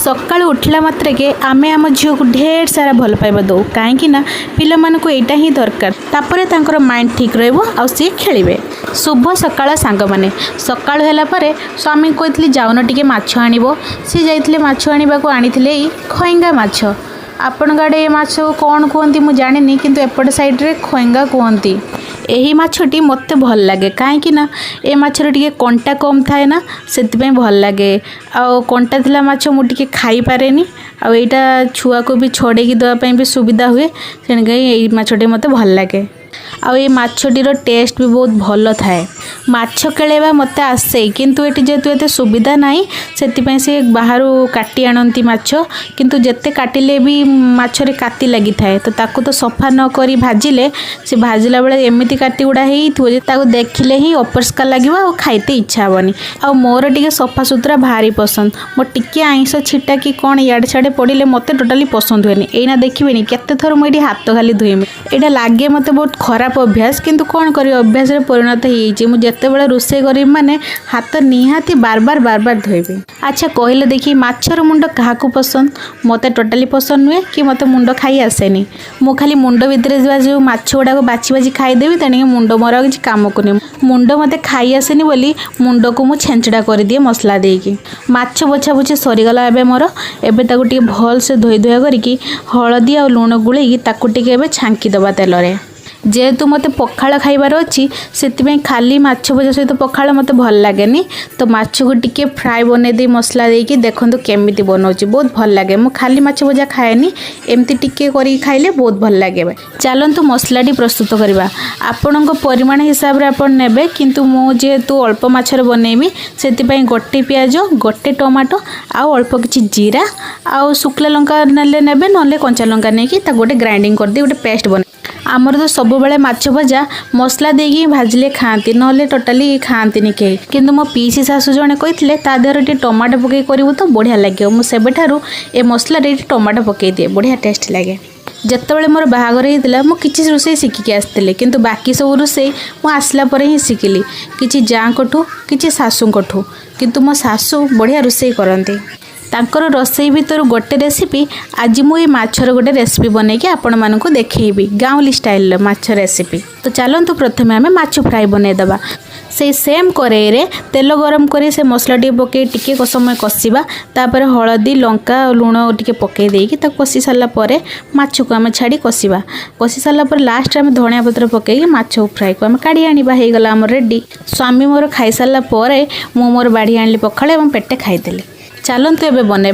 ସକାଳୁ ଉଠିଲା ମାତ୍ରକେ ଆମେ ଆମ ଝିଅକୁ ଢେର ସାରା ଭଲ ପାଇବା ଦେଉ, କାହିଁକି ନା ପିଲାମାନଙ୍କୁ ଏଇଟା ହିଁ ଦରକାର। ତାପରେ ତାଙ୍କର ମାଇଣ୍ଡ ଠିକ୍ ରହିବ ଆଉ ସିଏ ଖେଳିବେ। ଶୁଭ ସକାଳ ସାଙ୍ଗମାନେ। ସକାଳୁ ହେଲା ପରେ ସ୍ୱାମୀଙ୍କୁ କହିଥିଲି, ଯାଉନ ଟିକେ ମାଛ ଆଣିବ। ସିଏ ଯାଇଥିଲେ ମାଛ ଆଣିବାକୁ। ଆଣିଥିଲେ ଏଇ ଖଇଙ୍ଗା ମାଛ। ଆପଣଙ୍କ ଆଡ଼େ ଏ ମାଛକୁ କ'ଣ କୁହନ୍ତି ମୁଁ ଜାଣିନି, କିନ୍ତୁ ଏପଟ ସାଇଡ଼୍ରେ ଖଇଙ୍ଗା କୁହନ୍ତି। ଏହି ମାଛଟି ମୋତେ ଭଲ ଲାଗେ, କାହିଁକି ନା ଏ ମାଛରେ ଟିକେ କଣ୍ଟା କମ୍ ଥାଏ ନା, ସେଥିପାଇଁ ଭଲ ଲାଗେ। ଆଉ କଣ୍ଟା ଥିଲା ମାଛ ମୁଁ ଟିକେ ଖାଇପାରେନି। ଆଉ ଏଇଟା ଛୁଆକୁ ବି ଛଡ଼େଇକି ଦେବା ପାଇଁ ବି ସୁବିଧା ହୁଏ। ତେଣୁକରି ଏଇ ମାଛଟି ମୋତେ ଭଲ ଲାଗେ। ଆଉ ଏଇ ମାଛଟିର ଟେଷ୍ଟ ବି ବହୁତ ଭଲ ଥାଏ। ମାଛ କେଳେଇବା ମୋତେ ଆସେ, କିନ୍ତୁ ଏଠି ଯେହେତୁ ଏତେ ସୁବିଧା ନାହିଁ, ସେଥିପାଇଁ ସେ ବାହାରୁ କାଟି ଆଣନ୍ତି ମାଛ। କିନ୍ତୁ ଯେତେ କାଟିଲେ ବି ମାଛରେ କାତି ଲାଗିଥାଏ। ତ ତାକୁ ତ ସଫା ନ କରି ଭାଜିଲେ, ସେ ଭାଜିଲା ବେଳେ ଏମିତି କାତି ଗୁଡ଼ା ହେଇଥିବ ଯେ ତାକୁ ଦେଖିଲେ ହିଁ ଅପରିଷ୍କାର ଲାଗିବ ଆଉ ଖାଇତେ ଇଚ୍ଛା ହେବନି। ଆଉ ମୋର ଟିକେ ସଫାସୁତୁରା ଭାରି ପସନ୍ଦ। ମୋ ଟିକେ ଆଇଁଷ ଛିଟା କି କ'ଣ ଇଆଡ଼େ ସିଆଡ଼େ ପଡ଼ିଲେ ମୋତେ ଟୋଟାଲି ପସନ୍ଦ ହୁଏନି। ଏଇନା ଦେଖିବେନି କେତେ ଥର ମୁଁ ଏଇଠି ହାତ ଖାଲି ଧୋଇମି। ଏଇଟା ଲାଗେ ମୋତେ ବହୁତ ଖରାପ ଅଭ୍ୟାସ, କିନ୍ତୁ କ'ଣ କରିବି, ଅଭ୍ୟାସରେ ପରିଣତ ହେଇଯାଇଛି। ମୁଁ ଯେତେବେଳେ ରୋଷେଇ କରିବି ମାନେ ହାତ ନିହାତି ବାର ବାର ବାର ବାର ଧୋଇବି। ଆଚ୍ଛା କହିଲେ ଦେଖି, ମାଛର ମୁଣ୍ଡ କାହାକୁ ପସନ୍ଦ? ମୋତେ ଟୋଟାଲି ପସନ୍ଦ ନୁହେଁ କି ମୋତେ ମୁଣ୍ଡ ଖାଇ ଆସେନି। ମୁଁ ଖାଲି ମୁଣ୍ଡ ଭିତରେ ଥିବା ଯେଉଁ ମାଛ ଗୁଡ଼ାକ ବାଛି ବାଛି ଖାଇଦେବି। ତେଣିକି ମୁଣ୍ଡ ମୋର ଆଉ କିଛି କାମକୁ ନୁହେଁ। ମୁଣ୍ଡ ମୋତେ ଖାଇ ଆସେନି ବୋଲି ମୁଣ୍ଡକୁ ମୁଁ ଛେଞ୍ଚଡ଼ା କରିଦିଏ ମସଲା ଦେଇକି। ମାଛ ବଛାବୁଛି ସରିଗଲା ଏବେ ମୋର। ଏବେ ତାକୁ ଟିକେ ଭଲସେ ଧୋଇ ଧୁଆ କରିକି ହଳଦୀ ଆଉ ଲୁଣ ଗୋଳେଇକି ତାକୁ ଟିକେ ଏବେ ଛାଙ୍କି ଦେବା ତେଲରେ। ଯେହେତୁ ମୋତେ ପଖାଳ ଖାଇବାର ଅଛି, ସେଥିପାଇଁ ଖାଲି ମାଛ ଭଜା ସହିତ ପଖାଳ ମୋତେ ଭଲ ଲାଗେନି। ତ ମାଛକୁ ଟିକେ ଫ୍ରାଏ ବନେଇ ଦେଇ ମସଲା ଦେଇକି, ଦେଖନ୍ତୁ କେମିତି ବନଉଛି, ବହୁତ ଭଲ ଲାଗେ। ମୁଁ ଖାଲି ମାଛ ଭଜା ଖାଏନି, ଏମିତି ଟିକେ କରିକି ଖାଇଲେ ବହୁତ ଭଲ ଲାଗେ। ଚାଲନ୍ତୁ ମସଲାଟି ପ୍ରସ୍ତୁତ କରିବା। ଆପଣଙ୍କ ପରିମାଣ ହିସାବରେ ଆପଣ ନେବେ, କିନ୍ତୁ ମୁଁ ଯେହେତୁ ଅଳ୍ପ ମାଛରେ ବନେଇବି, ସେଥିପାଇଁ ଗୋଟେ ପିଆଜ, ଗୋଟେ ଟମାଟୋ ଆଉ ଅଳ୍ପ କିଛି ଜିରା ଆଉ ଶୁଖିଲା ଲଙ୍କା ନେଲେ ନେବେ, ନହେଲେ କଞ୍ଚା ଲଙ୍କା ନେଇକି ତାକୁ ଗୋଟେ ଗ୍ରାଇଣ୍ଡିଙ୍ଗ କରିଦେଇ ଗୋଟେ ପେଷ୍ଟ ବନେଇ। ଆମର ତ ସବୁବେଳେ ମାଛ ଭଜା ମସଲା ଦେଇକି ହିଁ ଭାଜିଲେ ଖାଆନ୍ତି, ନହେଲେ ଟୋଟାଲି ଖାଆନ୍ତିନି କେହି। କିନ୍ତୁ ମୋ ପିଇସି ଶାଶୁ ଜଣେ କହିଥିଲେ, ତା ଦେହରେ ଟିକେ ଟମାଟୋ ପକେଇ କରିବୁ ତ ବଢ଼ିଆ ଲାଗିବ। ମୁଁ ସେବେଠାରୁ ଏ ମସଲାରେ ଟିକେ ଟମାଟୋ ପକେଇ ଦିଏ, ବଢ଼ିଆ ଟେଷ୍ଟ ଲାଗେ। ଯେତେବେଳେ ମୋର ବାହାଘର ହେଇଥିଲା, ମୁଁ କିଛି ରୋଷେଇ ଶିଖିକି ଆସିଥିଲି, କିନ୍ତୁ ବାକି ସବୁ ରୋଷେଇ ମୁଁ ଆସିଲା ପରେ ହିଁ ଶିଖିଲି, କିଛି ଯାଆଙ୍କଠୁ, କିଛି ଶାଶୁଙ୍କଠୁ। କିନ୍ତୁ ମୋ ଶାଶୁ ବଢ଼ିଆ ରୋଷେଇ କରନ୍ତି। ତାଙ୍କର ରୋଷେଇ ଭିତରୁ ଗୋଟେ ରେସିପି ଆଜି ମୁଁ ଏଇ ମାଛର ଗୋଟେ ରେସିପି ବନେଇକି ଆପଣମାନଙ୍କୁ ଦେଖେଇବି, ଗାଉଁଲି ଷ୍ଟାଇଲର ମାଛ ରେସିପି। ତ ଚାଲନ୍ତୁ, ପ୍ରଥମେ ଆମେ ମାଛ ଫ୍ରାଏ ବନେଇଦେବା। ସେଇ ସେମ୍ କରେଇରେ ତେଲ ଗରମ କରି ସେ ମସଲା ଟିକେ ପକେଇ ଟିକେ ସମୟ କଷିବା। ତାପରେ ହଳଦୀ, ଲଙ୍କା ଆଉ ଲୁଣ ଟିକେ ପକେଇ ଦେଇକି ତାକୁ କଷି ସାରିଲା ପରେ ମାଛକୁ ଆମେ ଛାଡ଼ି କଷିବା। କଷି ସାରିଲା ପରେ ଲାଷ୍ଟରେ ଆମେ ଧଣିଆ ପତ୍ର ପକେଇକି ମାଛ ଫ୍ରାଏକୁ ଆମେ କାଢ଼ି ଆଣିବା। ହେଇଗଲା ଆମର ରେଡ଼ି। ସ୍ୱାମୀ ମୋର ଖାଇସାରିଲା ପରେ ମୁଁ ମୋର ବାଢ଼ି ଆଣିଲି ପଖାଳ ଏବଂ ପେଟେ ଖାଇଦେଲି। ଚାଲନ୍ତୁ ଏବେ ବନେଇବା।